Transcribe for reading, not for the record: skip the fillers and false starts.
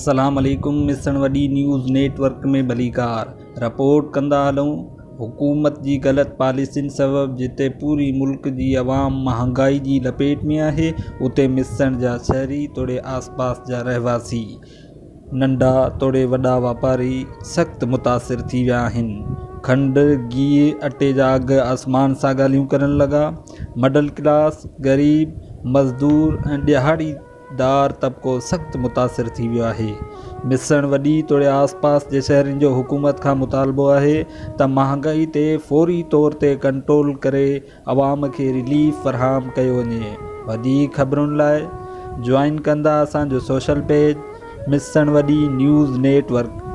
السلام عليڪم مسڻ وڏي نيوز نيٽ ورڪ ۾ ڀليڪار رپورٽ ڪندا هلون حڪومت جي غلط پاليسين سبب جتي پوري ملڪ جي عوام مهانگائي جي لپيٽ ۾ آهي اتي مسڻ جا شهري توڙي آس پاس جا رهواسي ننڍا توڙي وڏا واپاري سخت متاثر ٿي ويا آهن. کنڊ، گيهه، اٽي جا اگهه آسمان سان ڳالهيون ڪرڻ لڳا. مڊل ڪلاس، غريب، مزدور ۽ ڏهاڙي دار طبقو سخت متاثر ٿي ويو آهي. مسڻ وڏي توڙي آس پاس جي شهرين جو حڪومت کان مطالبو آهي ته مهانگائي تي فوري طور تي ڪنٽرول ڪري عوام کي رليف فراهم ڪيو وڃي. وڌيڪ خبرن لاء جوائن ڪندا اسان جو سوشل پيج مسڻ وڏي نيوز نيٽ ورڪ.